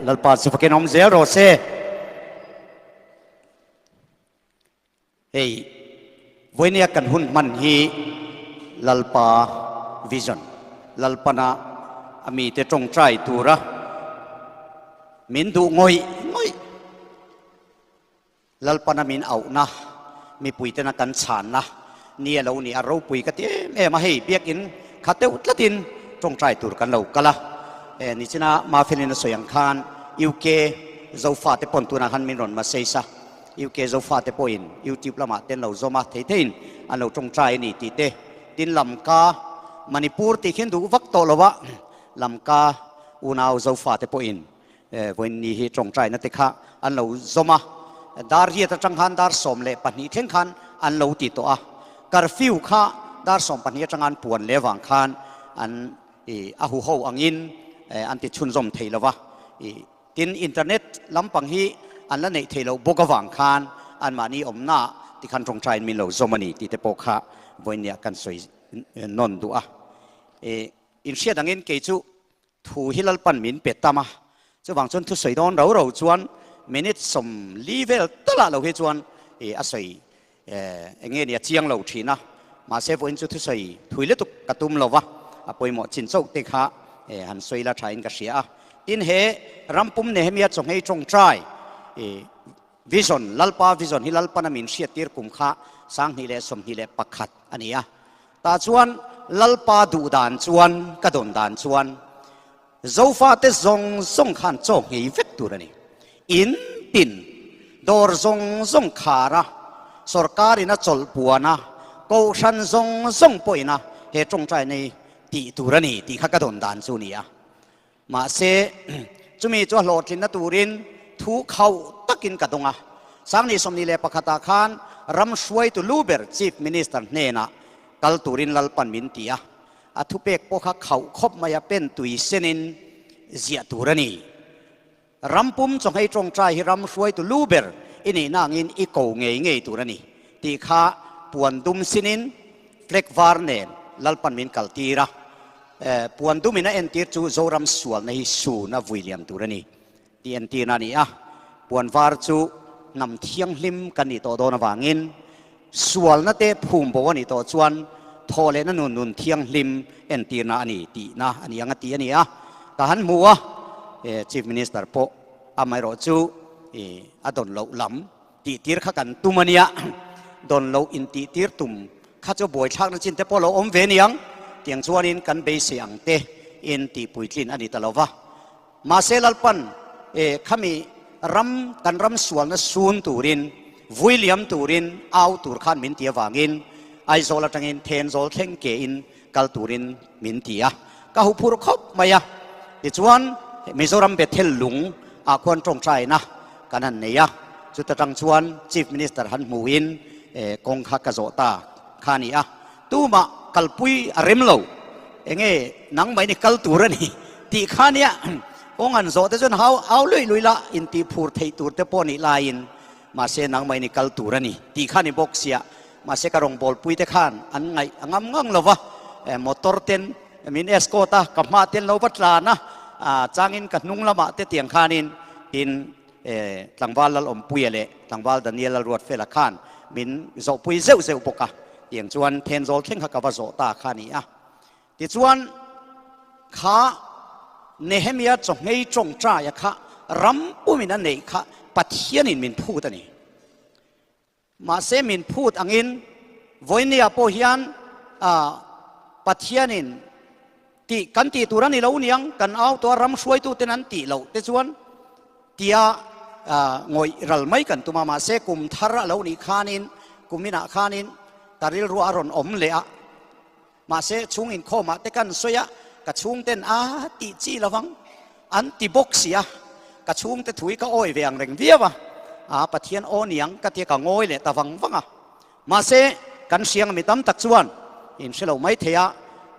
Lalpa chu fakin awm zel rawh se. Hei vawinia kan hun hman hi Lalpa vision, Lalpana a mite tawngtai tura min duh ngawih ngawih. Lalpana min auhna, mipuitena kan chhanna ni a lo ni a, ropui ka ti em em a, hei biakin kha deuh tlatin tawngtai tur kan lo kal a, e nichina Mafelin a sawi ang khan UK Zofate pawn tunah khan min rawn message a, UK Zofate pawhin YouTube lamah te an lo zawm a, thei theiin an lo tawngtai a ni tih te, tin Lamka Manipur tih khian duh vak tawh lo a, Lamka unau Zofate pawhin Vawiin ni hi tawngtaina te kha an lo zawm a, dar riat atang khan dar 12 thleng khan an lo ti tawh a, curfew kha dar 12 atanga an puan leh avang khan an a huho angin an ti chhunzawm thei lo va, tin internet lampang hi an la neih theih loh bawk avang khan anmahni awmnaah tikhan tawngtaiin min lo zawm a ni tih te pawh kha vawiin niah kan sawi nawn duh a. Inhriat angin kei chu Thu hi Lalpan min pe tam a, chuvang chuan thusawi dawn ro ro chuan minute 40 vel talah lo hi chuan ih a sawi eng nge ni a chiang lo thin a, mahse vawiin chu thusawi thui lutuk ka tum lo va, a pawimawh chin chauh te kha han sawi la thain ka hria a. Tin he rampum Nehemia chawnghei tawngtai ih vision, Lalpa vision hi Lalpana min hriattir kum kha 2021 a ni a. Tah chuan Lalpa duh dan chuan, ka dawn dan chuan Zofate zawng zawng khan chaw nghei vek tur a ni. In tin dawr zawng zawng khar a, sorkarin a chawlh puan a, kohhran zawng zawng pawhin a he tawngtai nei tih tur a ni tih kha ka dawn dan chu a ni a. Mahse, chumi chu a hlawhtlinna turin thu khauh takin ka dawng a. 2021 ah khan ram hruaitu lu ber Chief Minister hnenah kal turin Lalpan min ti a. A thupek pawh kha khauh khawp mai a, pen tui senin ziah tur a ni. Ram pum chawnghei tawngtai hi ram hruaitu lu ber i nihna angin i ko ngei ngei tur a ni tih kha puan dum sinin flag var nen Lalpan min kaltir a. Puan dumin a entir chu Zoram sualna hi sun a vui liam tur a ni tih entirna a ni a. Puan var chu hnam thianghlim kan nih tawh dawn avangin sualna te phum bo a nih tawh chuan thaw lehna nun nun thianghlim entirna a ni tihna a ni ang a ti a ni a. Ka han hmu a, Chief Minister pawh amaherawh chu a dawn loh lam tihtir kha kan tum a nia, dawn loh intihtir tum kha chu buaithlakna chin te pawh lo awm ve niang, tiang chuanin kan beisei ang te in tihpuitlin a ni ta lo va. Mahse Lalpan e khami ram kan ram sualna sun turin vui liam turin au tur khan min ti avangin Aizawl atangin Thenzawl thleng ke in kal turin min ti a, ka huphurh khawp mai a. Tichuan Mizoram Bethel lung ah khuan tawngtaina kan han nei a, chuta tang chuan Chief Minister han hmuhin kawng kha ka zawh ta kha a ni a, tumah kalpui a rem lo, enge nang mai ni kal tur a ni tih kha nia, kawng han zawh te chuan hau au luih luih la intihphur theih tur te pawh nih laiin mahse nang mai ni kal tur a ni tih kha ni bawk sia, mahse ka rawngbawlpui te khan an ngaih a ngam ngang lo va, motor ten min escort a, ka hma ten lo va tlan a, changin ka hnung lamah te tiang khanin tin tlangval Lalawmpuia leh tlangval Daniel Lalruatfela khan min zawhpui zeuh zeuh bawk a, tiang chuan Thenzawl thleng kha ka va zawh ta kha a ni a. Tichuan kha Nehemia chawnghei tawngtaia kha ram pumin a neih kha Pathianin min phut a ni. Mahse min phut angin vawinia pawh hian Pathianin tih kan tih tur a ni lo niang, kan au tawh a ram hruaituten an tih loh te chuan tia ngawih ral mai kan tum a, mahse kum thar a lo nih khanin kuminah khanin ka rilru a rawn awm leh a, mahse chhung inkhawmah te kan sawi a, ka chhungten a tih chi lovang an ti bawk si a, ka chhungte thui ka awi ve ang reng viau a, a Pathian aw niang ka tia ka ngawi leh ta vang vang a, mahse kan hriang mi tam tak chuan in hre lo mai thei a,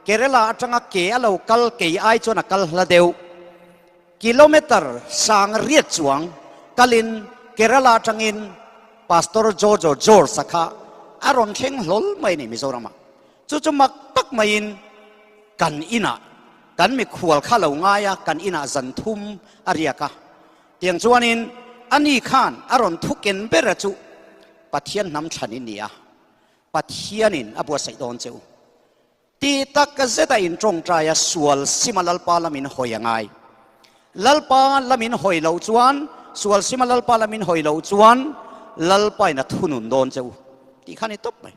Kerala atanga ke a lo kal kei ai chuan a kal hla deuh, kilometer sang riat chuang kalin Kerala atangin Pastor Jojo George-a kha a rawn thleng hlawl mai a ni Mizoramah. Chu chu mak tak maiin kan inah kan mikhual kha lo ngai a, kan inah zan thum a riak a. Tiang chuanin ani khan a rawn thu ken bera chu Pathian hnam thlan in ni a, Pathianin a buatsaih dawn che u. Ti tak zeta in tawngtai a sual sima Lalpa lamin hawi a ngai. Lalpa lamin hawi loh chuan, sual sima Lalpa lamin hawi loh chuan Lalpain a thunun dawn che u tih kha a ni tawp mai.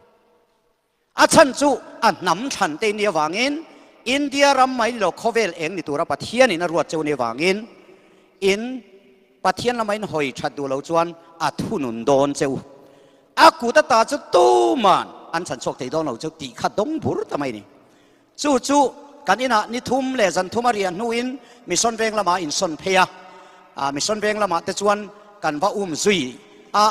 A chhan chu a hnam thlan te ni avangin India ram mai ni lo khawvel eng ni tura Pathianin a ruat cheu ni avangin in Pathian lama in hawi that duh lo chuan a thunun dawn cheu. A kut ata chu tuman an chhan chhuak thei dawn lo cheu tih kha dawng bur ta mai ni. Chu chu kan inah ni thum leh zan thum a riah hnuin Mission Veng lamah a insawn phei a. Mission Veng lamah te chuan kan va um zui a,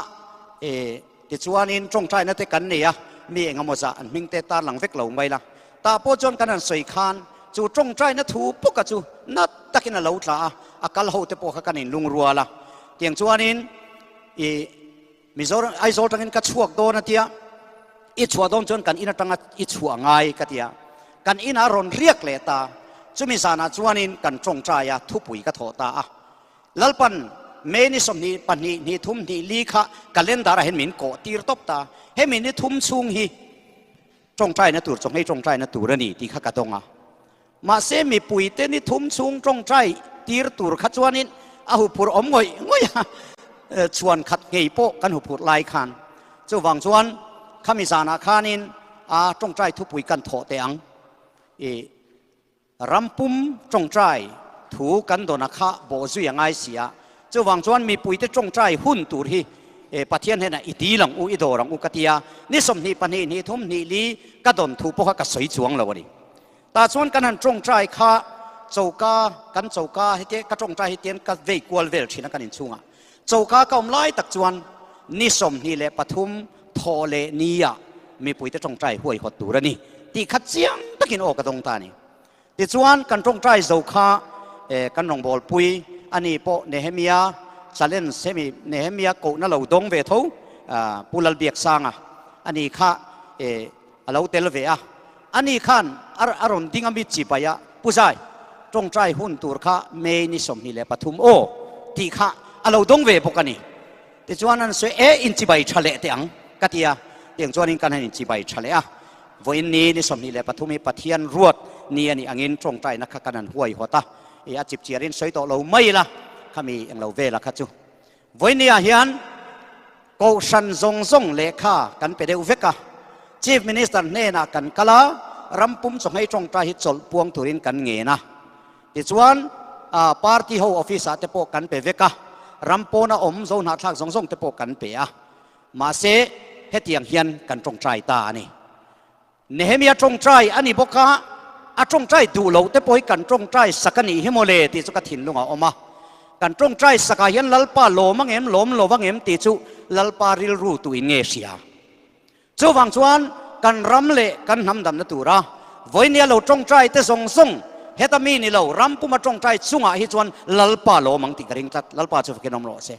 tichuanin tawngtaina te kan nei a, mi engemaw zah an hming te tarlang vek lo mai la. Tah pawh chuan kan han sawi khan chu tawngtaina thu pawka chu na takin a lo tla a, a kal ho te pawh kha kan inlungrual a. Tiang chuanin i. Mizoram, Aizawl tangin ka chhuak dawn a tia, i chhuah dawn chuan kan in atanga i chhuah ngai ka tia, kan inah rawn riak leh ta, chumi zanah chuanin kan tawngtai a, thupui ka thawh ta a. Lalpan May ni 22, hnih thum, hnih li kha calendar ah hian min kawh tir tawp ta, hemi ni thum chhung hi tawngtaina tur, chawnghei tawngtaina tur a ni tih kha ka dawng a. Mahse mipuite ni thum chhung tawngtai tir tur kha chuanin a huphurh awm ngawih ngawih a, chhuan khat ngei pawh kan huphurh lai khan. Chuvang chuan khami zanah khanin a tawngtai thupui kan thawh teh ang. I rampum tawngtai thu kan dawna kha bawh zui a ngai si a. Chuvang chuan mipuite tawngtai hun tur hi Pathian hnenah i dil ang u, i dawr ang u ka ti a. Ni 22, hnih thum, hnih li ka dawn thu pawh kha ka sawi chuang lo a ni. Tah chuan kan han tawngtai kha choka, kan choka heti ka tawngtai hi tian ka vei kual vel thin a kan inchhungah. Choka ka awm lai tak chuan ni 23 thawh leh nia mipuite tawngtai huai hawt tur a ni tih kha chiang takin aw ka dawng ta a ni. Tichuan kan tawngtai zo kha kan rawngbawlpui a ni pawh Nehemia challenge hemi Nehemia kohna lo dawng ve tho Pu Lalbiaksanga a ni kha a lo tel ve a. Ani khan a rawn ding a mi chibai a, Pu Zai, tawngtai hun tur kha May ni 23 aw tih kha a lo dawng ve bawk a ni. Tichuan an sawi, E, inchibai tha leh teh ang, ka ti a. Tiang chuanin kan han inchibai tha leh a. Vawiin ni ni 23 hi Pathian ruat ni a nih angin tawngtaina kha kan han huaihawt a. E, a chipchiarin sawi tawh lo mai ila, khami englo vela kha chu. Vawinia hian Kohhran zawng zawng lehkha kan pe deuh vek a, Chief Minister hnenah kan kal a, ram pum chawhmei tawngtai hi chawlh puang turin kan ngen a. Tichuan, party ho office ah te pawh kan pe vek a, ram pawna awm zo hnahthlak zawng zawng te pawh kan pe a. Mahse, hetiang hian kan tawngtai ta a ni. Nehemia tawngtai a ni bawk a, a tawngtai duh loh te pawh hi kan tawngtai sak a nih hi maw le tih chu ka thinlung a awm a. Kan tawngtai sakah hian Lalpa lawm ang em, lawm lo ang em tih chu Lalpa rilru tuin nge hria. Chuvang chuan kan ram leh kan hnam damna tura vawinia lo tawngtai te zawng zawng heta mi ni lo ram puma tawngtai chungah hi chuan Lalpa lawm ang tih ka ring tlat. Lalpa chu fakin awm rawh se.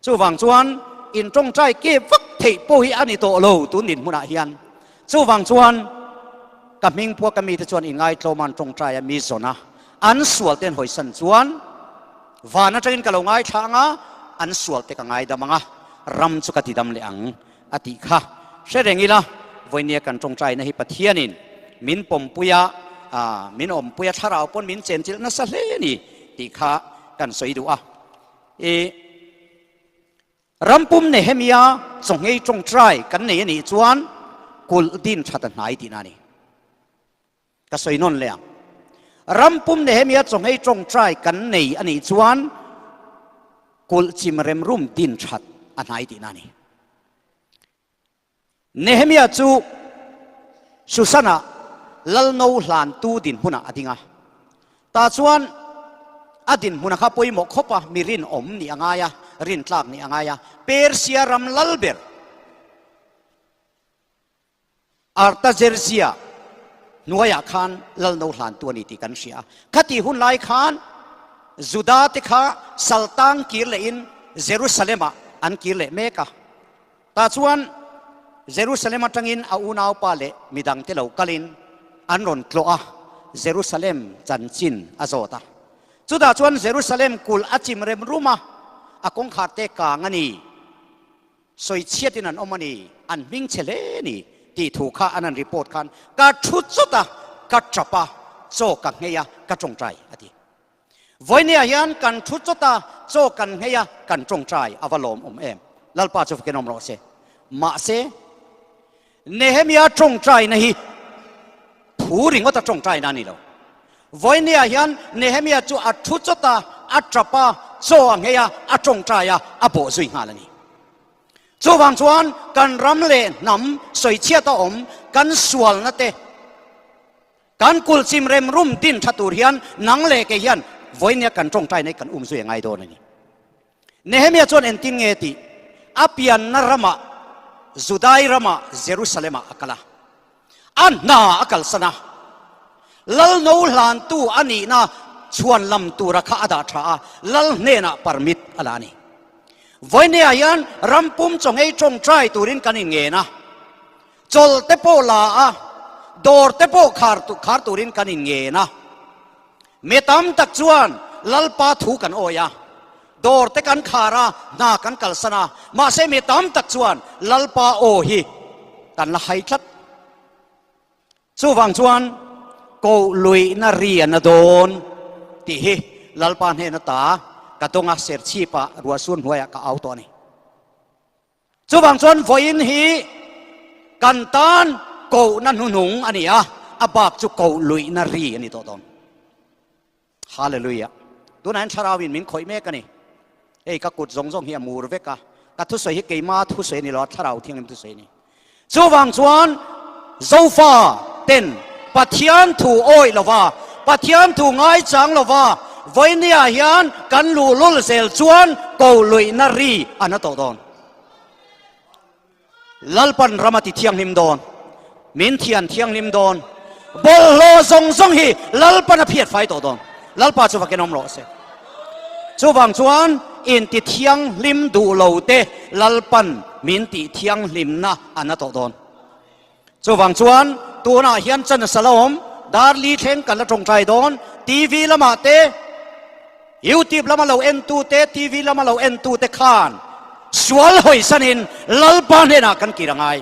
Chuvang chuan in tawngtai ke vak theih pawh hi a ni tawh lo tun dinhmunah hian. Chuvang chuan ka hming pua ka mite chuan inngaitlawm an tawngtai a mi zawn a, an sual te an hawisan chuan van atangin ka lo ngaithla ang a, an sual te ka ngaidam ang a, ram chu ka tidam leh ang a tih kha hre reng ila, vawinia kan tawngtaina hi Pathianin min pawmpui a, min awmpui a, thlarau pawn min chenchilh nasa hle a ni tih kha kan sawi duh a. I rampum Nehemia chawnghei tawngtai kan nei a nih chuan kulh din that a hnai tihna a ni. Ka sawi nawn leh ang. Rampum Nehemia chawnghei tawngtai kan nei a nih chuan kulh chim remrum din that a hnai tihna a ni. Nehemia chu Susan-ah lalno hlantu dinhmunah a ding a. Tah chuan a dinhmuna kha pawimawh khawp a, mi rinawm nih a ngai a, rintlak nih a ngai a. Persia ram lal ber Artaxerxes hnuaiah khan lalno hlantu a ni tih kan hria a. Khatih hun lai khan Juda te kha saltang kir lehin Jerusalem-ah an kir leh mek a. Tah chuan Jerusalem atangin a unaupa leh midangte lo kalin an rawn tlawh a, Jerusalem chanchin a zawt a. Chutah chuan Jerusalem kulh a chim rem rum a. A kawngkhar te kang a ni. Sawichhiatin an awm a ni, an hming chhe hle a ni tih thu kha an han report khan ka thu chawt a, ka tap a, chaw ka nghei a, ka tawngtai a ti. Vawinia hian kan thu chawt a, chaw kan nghei a, kan tawngtai a va lawm awm em? Lalpa chu fakin awm rawh se. Mahse, Nehemia tawngtaina hi thu ringawta tawngtaina a ni lo. Vawinia hian Nehemia chu a thu chawt a, a tap a, chaw a nghei a, a tawngtai a, a bawh zui nghal a ni. Chuvang chuan kan ram leh hnam sawichhiat a awm, kan sualna te, kan kulchim rem rum din tha tur hian nang leh kei hian vawinia kan tawngtaina hi kan um zui a ngai dawn a ni. Nehemia chuan engtin nge tih a pianna ramah, Judai ramah Jerusalem-ah a kal a. A hna a kalsan a, lal no hlantu a nihna chhuan lam tura kha a dah tha a, lal hnenah permit a la a ni. Vawinia hian ram pum chawngei tawngtai turin kan inngen a, chawlh te pawh la a, dawr te pawh khar khar turin kan inngen a. Mi tam tak chuan Lalpa thu kan awi a, dawr te kan khar a, hna kan kalsan a, mahse mi tam tak chuan Lalpa aw hi kan la hai tlat. Chuvang chuan koh luihna ri a na dawn tih hi Lalpa hnen ata ka dawnga serchhipah ruahsun hnuaiah ka au tawh a ni. Chuvang chuan vawiin hi kan tan kohna hnuhnung a ni a, a bak chu koh luihna ri a ni tawh dawn. Hallelujah! Tunah hian thlarauin min khawih mek a ni. Hei ka kut zawng zawng hi a mur vek a, ka thusawi hi keima thusawi a ni lo a, thlarau thianghlim thusawi a ni. Chuvang chuan Zofa ten Pathian thu awih lova, Pathian thu ngaichang lova vawinia hian kan luhlul zel chuan ko luihna ri a na tawh dawn. Lalpan ram a ti thianghlim dawn, min thian thianghlim dawn, bawlhhlawh zawng zawng hi Lalpan a phiat fai tawh dawn. Lalpa chu vakin awm rawh se. Chuvang chuan inti thianghlim duh lo te Lalpan min tih thianghlimna a na tawh dawn. Chuvang chuan tunah hian chan a sal a awm, dar li thleng kan la tawngtai dawn, TV lamah te, YouTube lama lo entu te, TV lama lo entu te khan sual hawisanin Lalpa hnenah kan kir a ngai.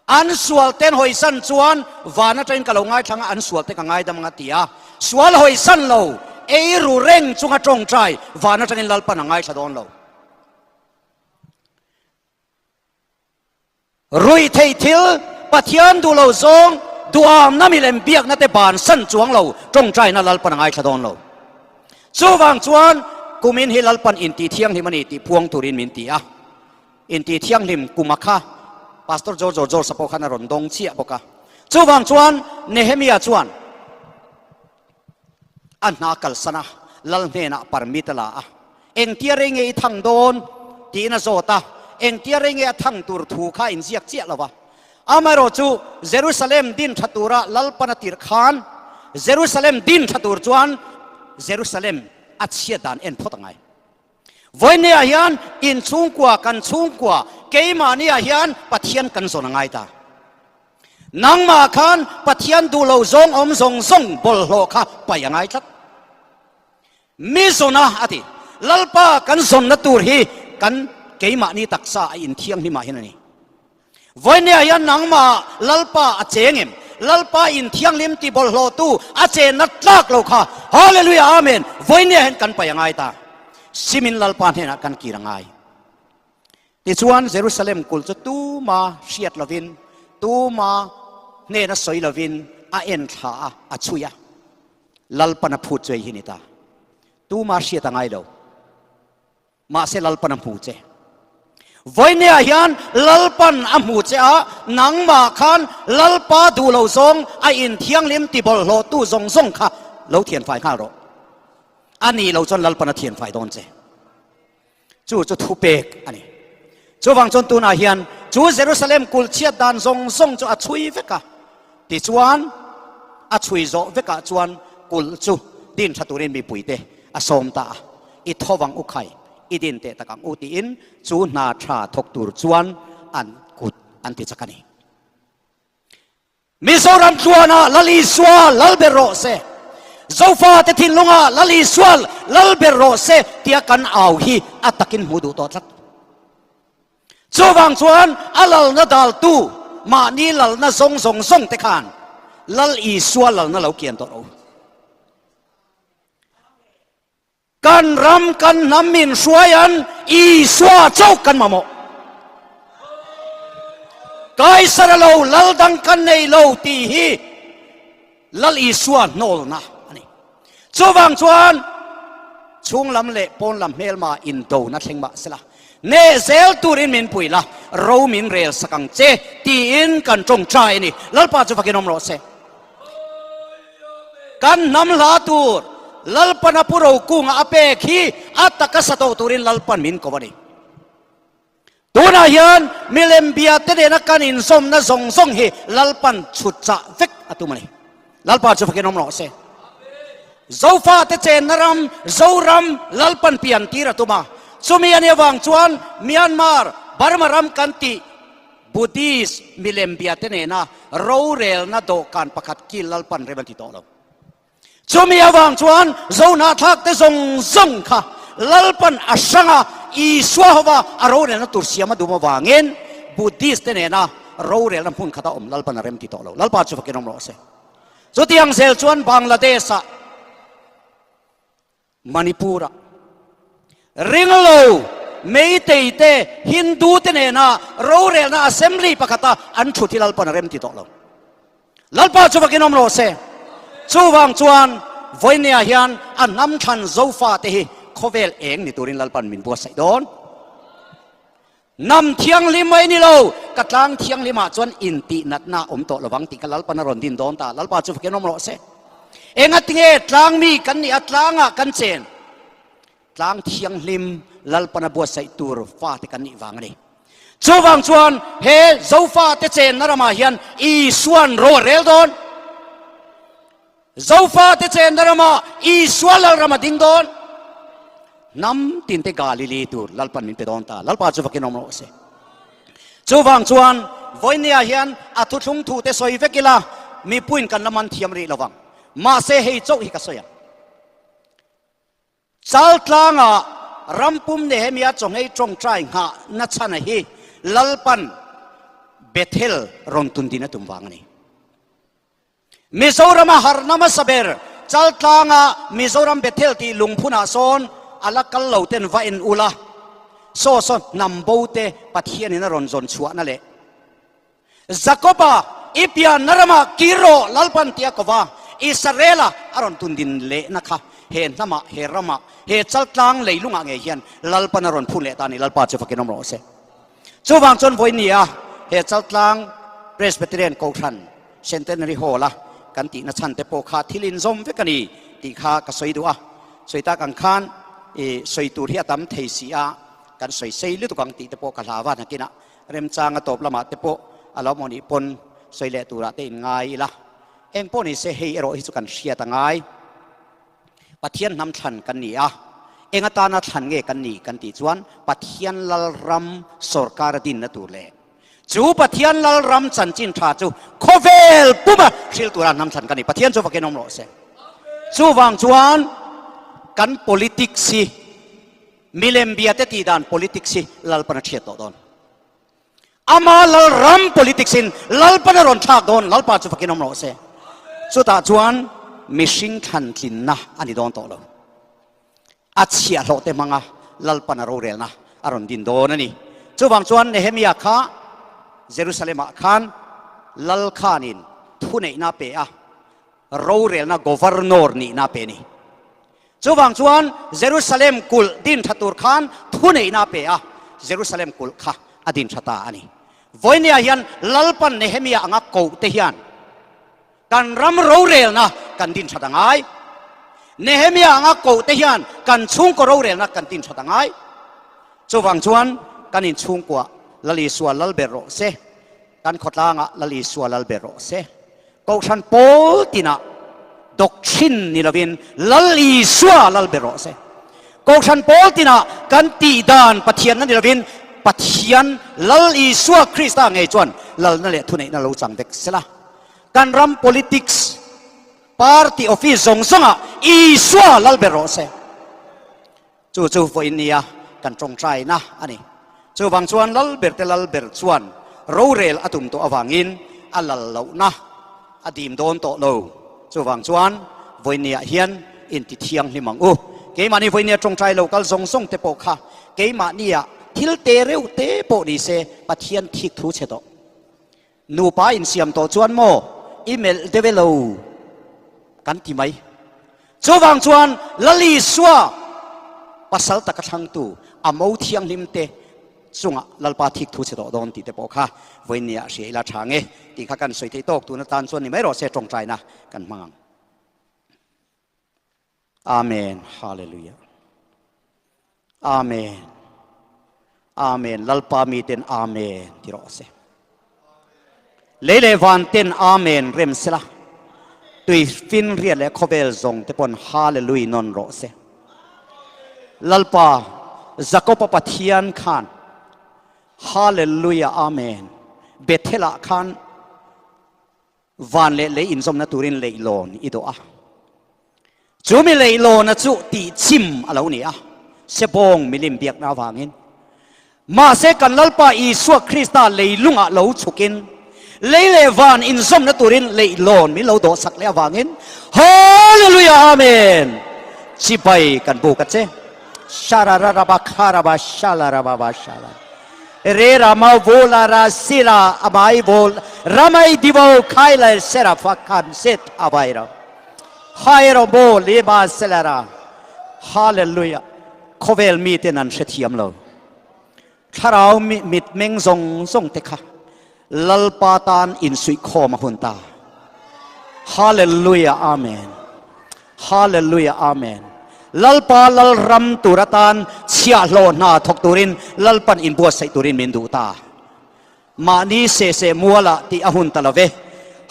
An sual ten hawisan chuan van atangin ka lo ngaithlang a, an sual te ka ngaidam ang a ti a. Sual hawisan lo, ei ru reng chunga tawngtai van atangin Lalpan a ngaithla dawn lo. Ruih theih thil, Pathian duh lo zawng, duhamna milem biakna te bansan chuang lo tawngtaina Lalpan a ngaithla dawn lo. Chuvang chuan kumin hi Lalpan intih thianghlim a ni tih puang turin min ti a. Intih thianghlim kuma kha Pastor George George pawh khan a rawn dawng chiah bawk a. Chuvang chuan Nehemia chuan a hna kalsan a, Lal hnenah permit a la a. Engtia rei nge i thang dawn? tiin a zawt a. Engtia rei nge a thang tur thu kha a inziak chiah lo va. Amaherawh chu Jerusalem din tha tura Lalpan a tirh khan Jerusalem din tha tur chuan Jerusalem a chhiat dan en phawt a ngai. Vawinia hian inchhungkua, kan chhungkua, keimahniah hian Pathian kan zawn a ngai ta. Nangmah khan Pathian duh lo zawng awm zawng zawng bawlhhlawh kha paih a ngai tlat. Mi zawna a ti. Lalpa kan zawnna tur hi kan keimahni taksa a inthianghlimah hian a ni. Vawinia hian nangmah Lalpa a cheng em? Lalpa inthianghlim ti bawlhhlawhtu a chenna tlak lo kha. Hallelujah Amen. Vawinia hian kan paih a ngai ta. Simin Lalpa hnenah kan kir a ngai. Tichuan Jerusalem kulh chu tuma hriat lovin, tuma hnena sawi lovin a en thla a, a chhui a. Lalpan a phut chu hei hi ni ta. Tuma hriat a ngai lo. Mahse Lalpan a hmu che. Vawinia hian Lalpan a hmu che a, nangmah khan Lalpa duh lo zawng a inthianghlim ti bawlhhlawhtu zawng zawng kha lo thianfai nghal rawh. A nih lo chuan Lalpan a thianfai dawn che. Chu chu thupek a ni. Chuvang chuan tunah hian chu Jerusalem kulh chhiat dan zawng zawng chu a chhui vek a. Tichuan a chhui zawh vekah chuan kulh chu din tha turin mipuite a sawm ta a. I tho vang u khai, i din teh tak ang u tiin chu hna tha thawk tur chuan an kut an ti chak a ni. Mizoram tluanah Lal Isua lal ber rawh se. Zofate thinlunga Lal Isua lal ber rawh se tia kan au hi a takin hmuh duh tawh tlat. Chuvang chuan a lalna daltu mahni lalna zawng zawng zawng te khan Lal Isua lalna lo kian tawh rawh u. Kan ram kan hnam min hruai an Isua chauh kan mamawh. Kaisara lo lal dang kan nei lo tih hi Lal Isua hnawlna a ni. Chuvang chuan chhung lam leh pawn lam hmelma indona thleng mah sela, neh zel turin min pui la, ro min rel sak ang che tiin kan tawngtai a ni. Lalpa chu fakin awm rawh se. Kan hnam hla tur Lalpan a pu rokunga a pek hi a taka sa tawh turin Lalpan min ko a ni. Tunah hian milem bia te nena kan inzawmna zawng zawng hi Lalpan chhut chah vek a tum a ni. Lalpa chu fakin awm rawh se. Zofate chenna ram Zoram Lalpan pian tir a tum a. Chumi a nih avang chuan Myanmar, Burma ram kan tih Buddhist milem bia te nena rorelna dawhkan pakhat kil Lalpan rem an ti tawh lo. Chumi avang chuan Zohnahthlak te zawng zawng kha Lalpan a hranga Isua hova a rorelna tur siam a dum avangin Buddhist te nena rorelna hmun khata awm Lalpan a rem ti tawh lo. Lalpa chu fakin awm rawh se. Chutiang zel chuan Bangladesh-ah Manipur-ah ringlo Meitei te Hindu te nena rorelna assembly pakhata an thut hi Lalpan a rem ti tawh lo. Lalpa chu vakin awm rawh se. Chuvang chuan vawinia hian a hnam thlan Zofa te hi khawvel eng ni turin Lalpan min buatsaih dawn. Hnam thianghlim mai ni lo, ka tlang thianghlimah chuan intihnatna a awm tawh lovang tih kha Lalpan a rawn din dawn ta. Lalpa chu fakin awm rawh se. Engatinge tlang mi kan nih a tlangah kan chen? Tlang thianghlim Lalpan a buatsaih tur fate kan nih vang a ni. Chuvang chuan he Zofate chenna ramah hian Isua'n ro a rel dawn. Zofate chenna ramah Isua Lalram a ding dawn. Hnam tinte Galili tur Lalpan min pe dawn ta. Lalpa chu vakin awm rawh se. Chuvang chuan vawinia hian a thuthlung thu te sawi vek ila mipuiin kan la man thiam rih lovang. Mahse hei chauh hi ka sawi ang. Chaltlanga rampum Nehemia chawnghei tawngtai nghah nachhana hi Lalpan Bethel rawn tun din a tum vang a ni. Mizorama harhna hmasa ber Chaltlanga Mizoram Bethel tih lungphunah sawn a la kal lo ten va en ula, saw saw hnam bo te Pathianin a rawn zawn chhuahna leh Jakoba, i pianna ramah kir rawh, Lalpan tia kova Israela a rawn tun din lehna kha he hnamah, he ramah, he chaltlang leilungah ngei hian Lalpan a rawn phun leh ta a ni. Lalpa chu fakin awm rawh se. Chuvang chuan vawi nia he chaltlang Presbyterian Kohhran Centenary Hall-a kan tihna chhan te pawh kha thil inzawm vek a ni tih kha ka sawi duh a. Sawi tak ang khan i sawi tur hi a tam thei si a, kan sawi sei lutuk ang tih te pawh ka hlau a nakinah. Remchanga tawp lamah te pawh a lo maw nih pawn sawi leh turah te in ngai ila. Eng pawh ni se hei erawh hi chu kan hriat a ngai. Pathian hnam thlan kan ni a, eng atana thlan nge kan ni kan tih chuan Pathian Lalram sawrkar a dinna tur leh chu Pathian Lalram chanchin tha chu khawvel puma hril tura hnam thlan kan ni. Pathian chu vakin awm rawh se. Chuvang chuan kan politics hi Milem biate tih dan politics hi Lalpan a thiat tawh dawn. Ama Lalram politics in Lalpan a rawn thlak dawn, Lalpa chu fakin awm rawh se. Chutah chuan mihring thlan tlinna a ni dawn tawh lo. A chhiahhlawh te hmanga Lalpan a rorelna a rawn din dawn a ni. Chuvang chuan Nehemia kha Jerusalem-ah khan Lal khanin thuneihna a pe a, rorelna governor nihna a pe a ni. Chuvang chuan Jerusalem kulh din tha tur khan thuneihna a pe a, Jerusalem kulh kha a din tha ta a ni. Vawinia hian Lalpan Nehemia anga koh te hian kan ram rorelna kan din that a ngai. Nehemia anga koh te hian kan chhungkaw rorelna kan din that a ngai. Chuvang chuan kan inchhungkuah Lal Isua lal ber rawh se. Kan khawtlangah Lal Isua lal ber rawh se. Kohhran pawl tinah doctrine ni lovin Lal Isua lal ber rawh se. Kohhran pawl tinah kan tih dan Pathianna ni lovin Pathian Lal Isua Krista ngei chuan lalna leh thuneihna lo chang vek sela. Kan ram politics. Party office zawng zawngah Isua lal ber rawh se. Chu chu vawiin nia kan tawngtaina a ni. Chuvang chuan lal berte lal ber chuan rorel a tum tawh avangin a lal lohna a dim dawn tawh lo. Chuvang chuan vawiin niah hian inti thianghlim ang u. Keimahni vawiin nia tawngtai lo kal zawng zawng te pawh kha keimahnia thil te reuh te pawh ni se Pathian thik thu chhe tawh. Nupa insiam tawh chuan maw i melh deuh e lo kan ti mai. Chuvang chuan Lal Isua pasal taka thlangtu a mo thianghlim te chungah Lalpa thik thu chhe tawh dawn tih te pawh kha vawinia hria ila tha nge tih kha kan sawi theih tawk tun atan chuan ni mai rawh se tawngtaina kan hmang ang. Amen Hallelujah Amen Amen Lalpa mi ten Amen ti rawh se Lei leh van ten Amen rem sela tui fin riat leh khawvel zawng te pawn Hallelujah nawn rawh se Lalpa Jakopa Pathian khan Hallelujah Amen Bethel-ah khan Van leh lei inzawmna turin leihlawn i dawh a. Chu mi leihlawna chu tihchim a lo ni a, sebawng milim biakna avangin. Mahse kan Lalpa Isua Krista leilungah lo chhukin, lei leh van inzawmna turin leihlawn min lo dawhsak leh avangin, Hallelujah Amen! Chibai kan buk a che. Sharararaba kharaba shalarababa shala. Re rama vola ra sila amai vol ramai divo khaila sera fakhan set abaira. Hairo bo leba selara. Hallelujah. Khawvel mi ten an hrethiam lo. Thlarau mit meng zawng zawng te kha Lalpa tan insuih khawm a hun ta. Hallelujah Amen. Hallelujah Amen. Lalpa Lalram tur atan chhiahhlawh hna thawk turin Lalpan inbuatsaih turin min duh ta. Mahni se se mualah tih a hun ta lo ve.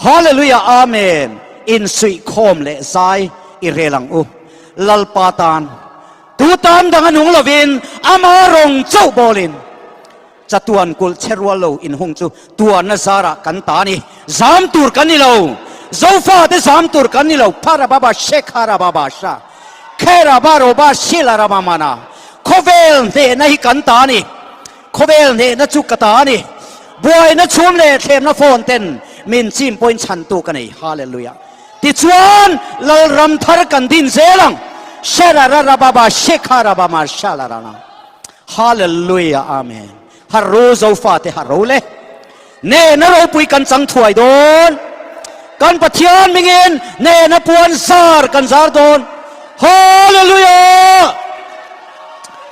Hallelujah Amen. Insuih khawm leh zai i rel ang u. Lalpa tan tu tan dang a nung lovin ama rawng chauh bawlin Chatuan kulh che rual lo inhung chu tuarna zarah kan ta a ni. Zam tur kan ni lo. Zofate zam tur kan ni lo. Pharababa Shekharababa Sha Kherabaroba Shilaramamana Khawvel hnehna hi kan ta a ni. Khawvel hnehna chu ka ta a ni. Buaina chhum leh thlemna phone ten min chim pawhin chhantu ka nei. Hallelujah. Tichuan Lalram thar kan din zel ang. Sherararababa Shekharabama Shalarana. Hallelujah Amen Har ru Zofa te har ro le Ne na ropui kan chang thuai dawn Kan Pathian mingin ne na puan zar kan zar dawn Hallelujah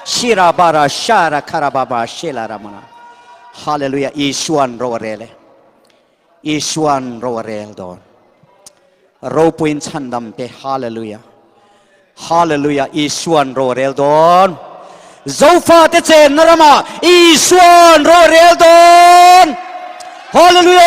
Shira bara shara kharababa shela ramana Hallelujah Isuan ro a rel e Isuan ro a rel dawn. Ropuiin chhandam te Hallelujah. Hallelujah Isuan ro a rel dawn. Zofa te chenna ramah Isuan ro a rel dawn. Hallelujah.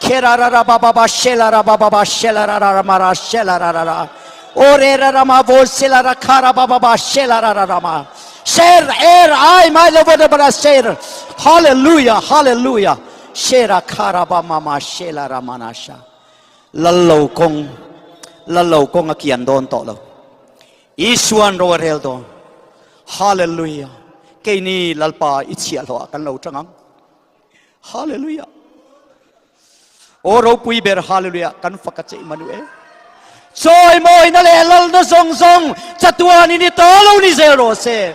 Kherararababa shelarababa shelarararamara shelararara Orerarama vol selarakharababa shelarararama Sher er ai mai lovadabara sher Hallelujah Hallelujah Shera kharaba mama shelaramana sha Lallo kawng Lallo kawng a kian dawn tawh lo Isuan ro a rel dawn Hallelujah Keini Lalpa i chhiahhlawh ah kan lo tang ang Hallelujah. Aw ropui ber Hallelujah kan fak a che Immanuel. Chawi mawina leh lalna zawng zawng chatuan in i ta lo ni zel rawh se.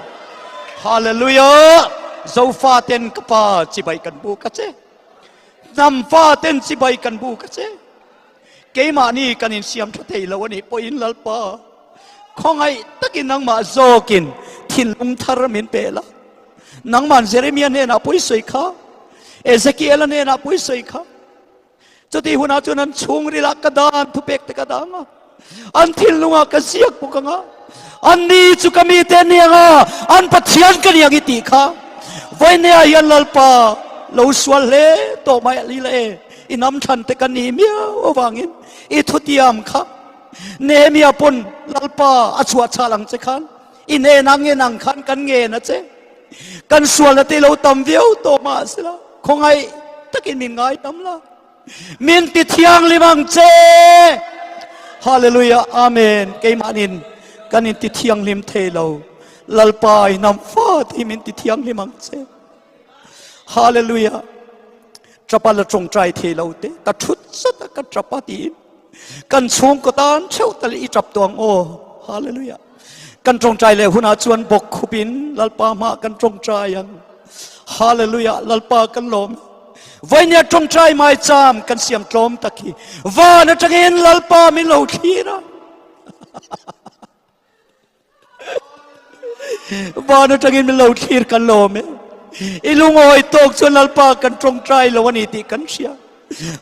Hallelujah. Zofa ten ka pa chibai kan buk a che. Hnam fa ten chibai kan buk a che. Keimahni kan insiam tha thei lo a nih pawhin Lalpa, khawngaih takin nangmah zawkin thinlung thar min pe la. Nangman Jeremia hnenah pawh i sawi kha, Ezekiela hnenah pawh i sawi kha. Chutih hunah chuan an chhungrilah ka dan thupek te ka dang a, an thinlungah ka ziak bawk ang a, anni chu ka mite an ni ang a, an Pathian ka ni ang i tih kha. Vawinia hian Lalpa lo sual hle tawh mai a li la e. I hnam thlan te ka ni miau avangin i thutiam kha Nehemia pawn Lalpa a chhuah chhal ang che khan i hnen ang en ang khan kan ngen a che. Kan sualna te lo tam viau tawh mahsela khawngaih takin min ngai tam la. Min ti thianghlim ang che. Hallelujah Amen Keimahnin kan in ti thianghlim thei lo. Lalpa i hnam fate hi min ti thianghlim ang che. Hallelujah Ṭapa la ṭawngṭai thei lo te ka ṭhut zat a ka ṭap a tiin kan chhungkaw tan ṭheuh tal i ṭap tawh ang aw. Hallelujah Kan ṭawngṭai leh hunah chuan bawk khup in Lalpa hmah kan ṭawngṭai ang. Hallelujah Lalpa kan lawm e. Vainia ṭawngṭai maicham kan siam tlawm tak hi van aṭangin Lalpa min lo thlir a. Van atangin min lo thlir kan lawm e. I lungawi tawk chuan Lalpa kan tawngtai lo a ni tih kan hria.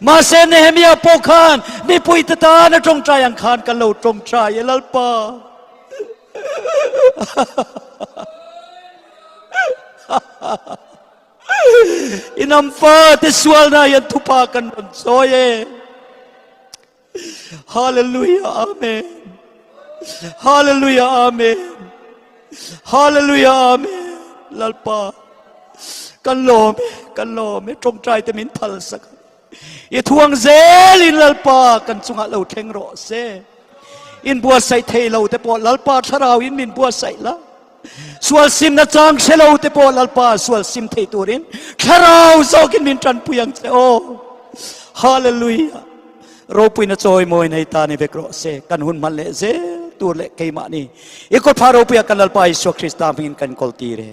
Mahse Nehemia pawh khan mipuite tan a tawngtai ang khan kan lo tawngtai e Lalpa. I hnam fate sualna hian thupa kan rawn chawi e. Hallelujah Amen Hallelujah Amen Hallelujah Amen Lalpa kan lawm e kan lawm e tawngtai te min phal sak i thuang zel in Lalpa kan chungah lo thleng rawh se in buatsaih thei lo te pawh Lalpa thlarau in min buatsaih la Sual simna chang hre lo te pawh Lalpa sual sim thei turin thlarau zawkin min tanpui ang che aw. Hallelujah. Ropuina chawi mawi nei ta ni vek rawh se. Kan hun hman leh zel tur leh keimah ni. I kawtpha ropuia kan Lalpa Isua Krista hmingin kan kawl tir e.